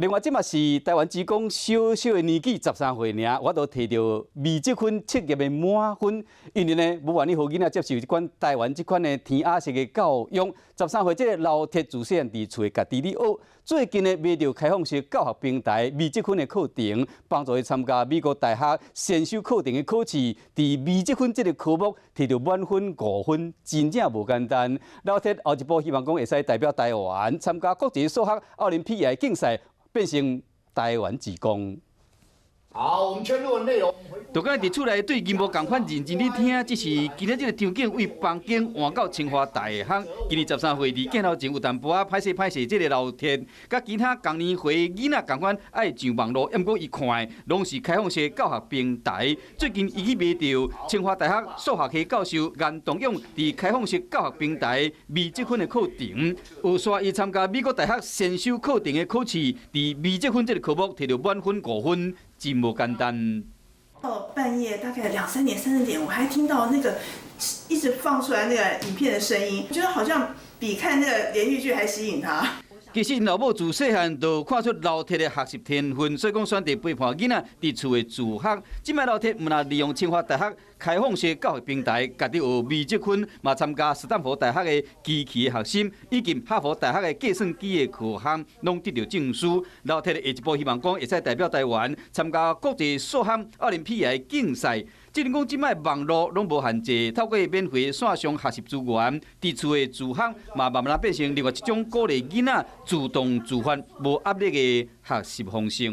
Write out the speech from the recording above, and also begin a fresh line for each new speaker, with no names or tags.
另外，這嘛是台灣職工小小的年紀，13歲爾，我都提著微積分測驗的滿分，因為呢，無願意予囡仔接受這款台灣這款的填鴨式的教育。十三歲這个劉鐵自細漢佇厝家己咧學，最近呢，買著開放式教學平台微積分的課程，幫助伊參加美國大學先修課程的考試，佇微積分這个科目提著滿分5分，真正無簡單。劉鐵後一步希望講會使代表台灣參加國際數學奧林匹亞競賽，變成台灣之光。
好，我們全錄的內容。
就敢佇厝內對銀幕仝款認真咧聽，只是今日這个場景為房間換到清華大學。今年十三歲佇鏡頭前有淡薄仔歹勢歹勢，這个劉鐵，佮其他仝年歲囡仔仝款愛上網路，毋過伊看的攏是開放式教學平台。最近伊去買著清華大學數學系教授顏東勇佇開放式教學平台微積分的課程，後續伊參加美國大學先修課程的考試，佇微積分這个科目提著滿分5分。真無簡單。
到半夜大概兩三點、三四點，我還聽到那個一直放出來那個影片的聲音，覺得好像比看那個連續劇還吸引他。
其實𪜶老母自細漢就看出劉鐵的學習天分，所以講選擇陪伴囡仔佇厝的自學。這擺劉鐵毋但利用清華大學開放式教育平台，家己學微積分，嘛參加斯坦福大學的機器的學習，以及哈佛大學的計算機的課項，攏得著證書。劉鐵的下一步希望講會使代表台灣參加國際數學奧林匹亞的競賽。只能講這擺網路攏無限制，透過免費線上學習資源，佇厝的自學嘛慢慢變成另外一種鼓勵囡仔自動自發、無壓力的學習方式。